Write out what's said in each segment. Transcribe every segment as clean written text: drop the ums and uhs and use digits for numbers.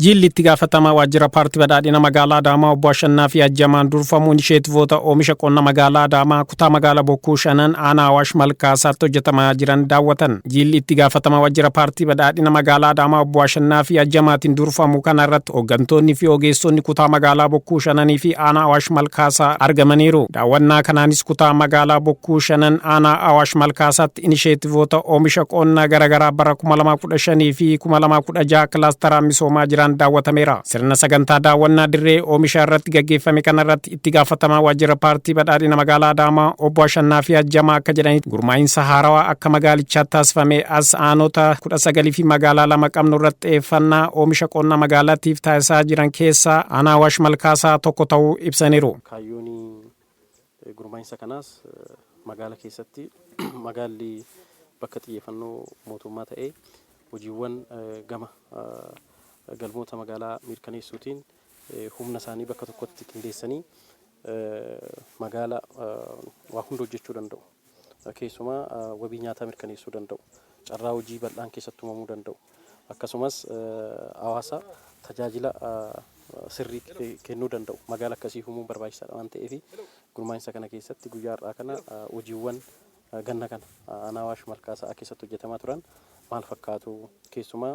Jilli itti gaafatamaa waajjira paartii badhaadhina magaalaa Adaamaa obbo Ashannaa fi Ajjamaan durfamu inisheetivoota oomisha qonna magaalaa Adaamaa kutaa magaalaa Bokkuu Shanan aanaa Awaash Malkaasaatti hojjetamaa jiran daawwatan. Jilli itti gaafatamaa waajjira paartii badhaadhina magaalaa Adaamaa obbo Ashannaa fi Ajjamaatiin durfamu kana irratti hooggantoonni fi ogeessonni kutaa magaalaa Bokkuu Shananii fi aanaa Awaash Malkaasaa argamaniiru. Daawwannaa kanaanis kutaa magaalaa Bokkuu Shanan aanaa Awaash Malkaasaatti inisheetivoota oomisha qonnaa garaagaraa bara 2015 fi 2016 kilaasteraan misoomaa jiran daawwatameera. Sirna sagantaa daawwannaa dirree oomisha irratti gaggeeffame kanarratti itti gaafatamaa waajjira paartii badhaadhina magaalaa Adaamaa obbo Ashannaa fi Ajjamaa akka jedhanitti, gurmaa'insa haarawaa akka magaalichaatti taasifame as aanota 19 fi magaalaa lama qabnu irratti xiyyeeffannaa oomisha qonna magaalaatiif taasisaa jiran keessaa aanaa Awaash Malkaasaa tokko ta'uu ibsaniiru. Kaayyoon gurmaa'insa kanaas magaala keessatti magaalli bakka xiyyeeffannoo mootummaa ta'ee hojiiwwan gama galmoota magaalaa mirkaneessuutiin humna isaanii bakka tokkotti qindeessanii magaala waa hunda hojjechuu danda'u. Keessumaa wabii nyaataa mirkaneessuu danda'u. Carraa hojii bal'aan keessatti uumamuu danda'u. Akkasumas hawaasa tajaajila sirrii kennuu danda'u. Magaala akkasii uumuun barbaachisaadha waan ta'eef, gurmaa'insa kana keessatti guyyaa har'aa kana hojiiwwan ganna kana aanaa Awaash Malkaasaa keessatti hojjetamaa turan maal fakkaatu? Keessumaa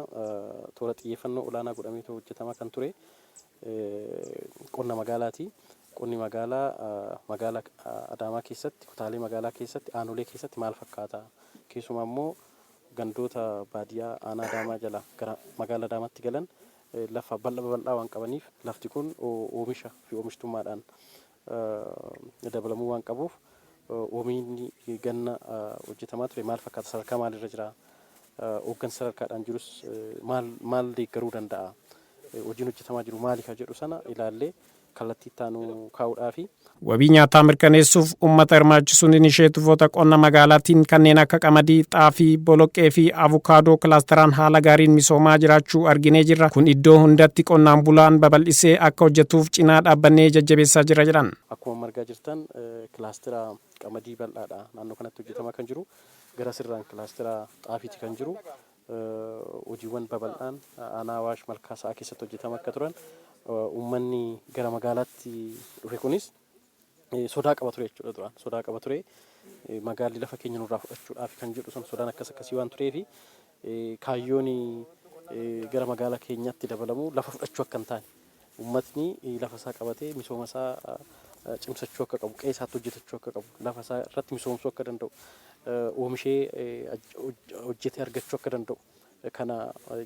toora xiyyeeffannoo olaanaa godhameetu hojjetamaa kan ture qonna magaalaati. Qonni magaalaa magaalaa Adaamaa keessatti, kutaalee magaalaa keessatti, aanolee keessatti maal fakkaata? Keessumaa immoo gandoota baadiyyaa aanaa Adaamaa jala gara magaalaa Adaamaatti galan lafa bal'aa babal'aa waan qabaniif, lafti kun oomisha fi oomishtummaadhaan dabalamuu waan qabuuf, oomishni ganna hojjetamaa ture maal fakkaata? Sadarkaa maalirra jira? Hooggansa sadarkaadhaan jirus maal maal deeggaruu danda'a? Hojiin hojjetamaa jiru maali ka jedhu sana ilaallee kallattii itti aanu kaa'uudhaafi. Wabii nyaataa mirkaneessuuf uummata hirmaachisuun inisheetivoota qonna magaalaatiin kanneen akka qamadii, xaafii, boloqqee fi avukaadoo kilaasteraan haala gaariin misoomaa jiraachuu arginee jirra. Kun iddoo hundatti qonnaan bulaan babal'isee akka hojjetuuf cinaa dhaabbannee jajjabeessaa jira jedhan. Akkuma argaa jirtan kilaastera qamadii bal'aadha naannoo kanatti hojjetamaa kan jiru. Gara sirraan kilaastera xaafiiti kan jiru. Hojiiwwan babal'aan aanaa Awaash Malkaasaa keessatti hojjetamaa akka turan, uummanni gara magaalaatti dhufe kunis sodaa qaba ture jechuudha duraan. Sodaa qaba ture. Magaalli lafa keenya nurraa fudhachuudhaaf kan jedhu sun sodaan akkas akkasii waan tureefi, kaayyoon gara magaalaa keenyaatti dabalamu lafa fudhachuu akka hin taane, uummatni lafa isaa qabatee misooma isaa cimsachuu akka qabu, qe'ee isaatti hojjetachuu akka qabu, lafa isaa irratti misoomsuu akka danda'u, oomishee hojjetee argachuu akka danda'u kana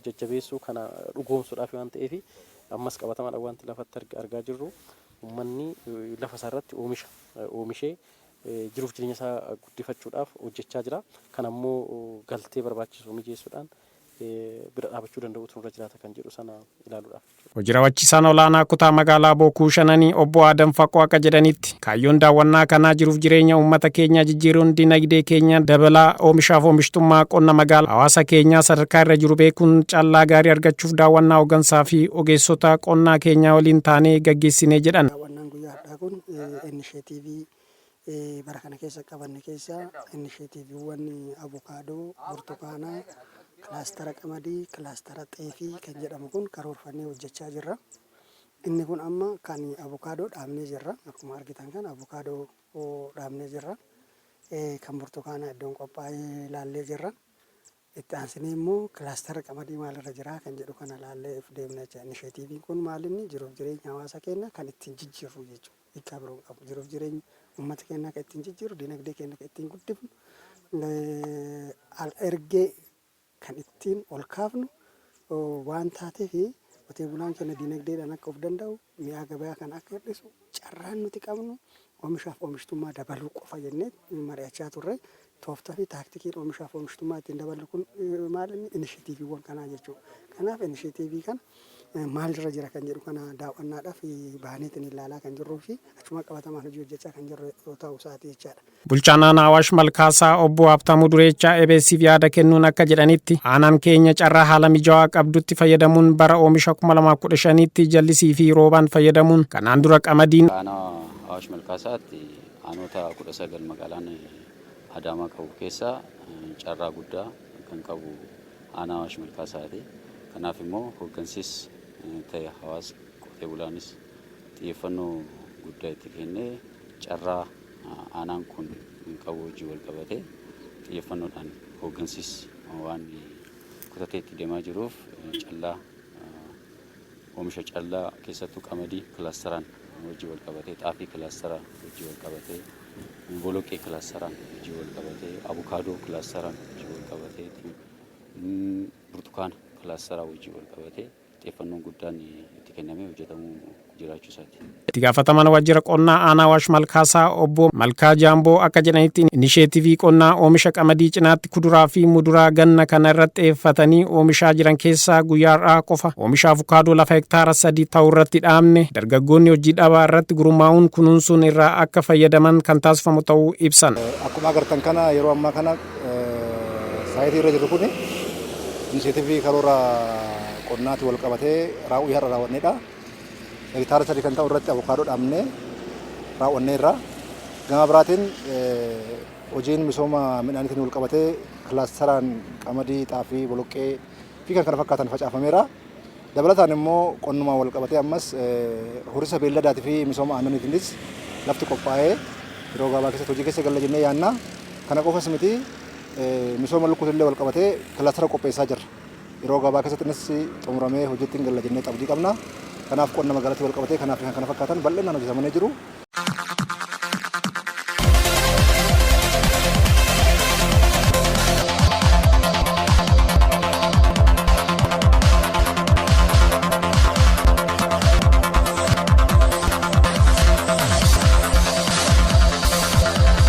jajjabeessuu, kana dhugoomsuudhaaf waan ta'eef, ammas qabatamaadhaan wanti lafatti argaa jirru uummanni lafa isaa irratti oomisha oomishee jiruuf jireenya isaa guddifachuudhaaf hojjechaa jira. Kana immoo galtee barbaachisu mijeessuudhaan bira dhaabachuu danda'utu nurra jiraata kan jedhu sana ilaaluudhaaf. Hojii raawwachiisaan olaanaa kutaa magaalaa Bookuu Shananii obbo Adam Faqoo akka jedhanitti, kaayyoon daawwannaa kanaa jiruuf jireenya uummata keenyaa jijjiiruun dinagdee keenya dabalaa oomishaaf oomishtummaa qonna magaalaa hawaasa keenyaa sadarkaa irra jiru beekuun callaa gaarii argachuuf daawwannaa hooggansaa fi ogeessota qonnaa keenyaa waliin taanee gaggeessinee jedhan. Daawwannaan guyyaa har'aa kun inisheetiivii bara kana keessa qabanne keessaa inisheetiiviiwwan abukaadoo, burtukaanaa, kilaastara qamadii, kilaastara xeefii kan jedhamu kun karoorfannee hojjechaa jirra. Inni kun amma kan abukaadoo dhaabnee jirra. Akkuma argitan kan abukaadoo dhaabnee jirra. Kan burtukaanaa iddoon qophaa'ee ilaallee jirra. Itti aansinee immoo kilaastara qamadii maalirra jira kan jedhu kana ilaallee of deemna jecha. Inisheetiiviin kun maalinni jiruuf jireenya hawaasa keenya kan ittiin jijjiirru jechuudha. Hiikkaa biroo hin qabu. Jiruuf jireenya uummata keenyaa kan ittiin jijjiirru, dinagdee keenya kan ittiin guddifnu, al ergee kan ittiin ol kaafnu waan taateef, qotee bulaan keenya dinagdeedhaan akka of danda'u, mi'aa gabayaa kana akka hir'isu carraan nuti qabnu oomishaaf oomishtummaa dabaluu qofa jennee mari'achaa turre. Tooftaa fi taaktikiin oomishaaf oomishtummaa ittiin daballu kun maal inni inisheetiiviiwwan kanaa jechuudha. Kanaaf inisheetiivii kana maalirra jira kan jedhu kana daawwannaadhaaf baaneetiin ilaalaa kan jirruu fi achuma qabatamaan hojii hojjechaa kan jirru ta'uu isaati jechaadha. Bulchaan aanaa Awaash Malkaasaa obbo Habtaamuu Dureechaa EBS'f yaada kennuun akka jedhanitti, aanaan keenya carraa haala mijaawaa qabdutti fayyadamuun bara oomisha 2015tti jallisii fi roobaan fayyadamuun kanaan dura qamadiin Aanaa Awaash Malkaasaatti aanota 19 magaalaan Adaamaa qabu keessaa carraa guddaa kan qabu aanaa Awaash Malkaasaati. Kanaaf immoo hooggansis ta'e hawaasa qotee bulaanis xiyyeeffannoo guddaa itti kennee, carraa aanaan kun qabu wajjin wal qabatee xiyyeeffannoodhaan hooggansis waan kutatee itti deemaa jiruuf, callaa oomisha callaa keessattuu qamadii kilaasteraan wajjin wal qabatee, xaafii kilaastera wajjin wal qabatee, boloqqee kilaasteraan wajjin wal qabatee, abukaadoo kilaasteraan wajjin wal qabatee, burtukaana kilaasteraa wajjin wal qabatee xiyyeeffannoon guddaan itti kennamee hojjetamuu jiraachuu isaati. Itti gaafatamaan waajjira qonnaa aanaa Awaash Malkaasaa obbo Malkaa Jaamboo akka jedhanitti, inisheetivii qonnaa oomisha qamadii cinaatti kuduraa fi muduraa ganna kana irratti xiyyeeffatanii oomishaa jiran keessaa guyyaa har'aa qofa oomisha avukaadoo lafa hektaara 3 ta'u irratti dhaabne, dargaggoonni hojii dhabaa irratti gurmaa'uun kunuunsuun irraa akka fayyadaman kan taasifamu ta'uu ibsan. Akkuma agartan kana, yeroo ammaa kana saayitii irra jirru kun inisheetivii karoora qonnaatti wal qabatee raawwii har'a raawwannedha. Hektaara 3 kan ta'u irratti avukaadoo dhaabnee raawwanneerra. Gama biraatiin hojiin misooma midhaaniitiin wal qabatee kilaasteraan qamadii, xaafii, boloqqee fi kan kana fakkaatan facaafameera. Dabalataan immoo qonnumaan wal qabatee ammas horsiisa beelladaatii fi misooma aannaniitiinis lafti qophaa'ee yeroo gabaabaa keessatti hojii keessa galla jennee yaadna. Kana qofas miti, misooma lukkuutillee wal qabatee kilaastera qopheessaa jirra. Yeroo gabaabaa keessatti innis xumuramee hojiitti hin galla jennee abdii qabna. Kanaaf qonna magaalatti wal qabatee kanaaf kan kana fakkaatan bal'inaan hojjetamanii jiru.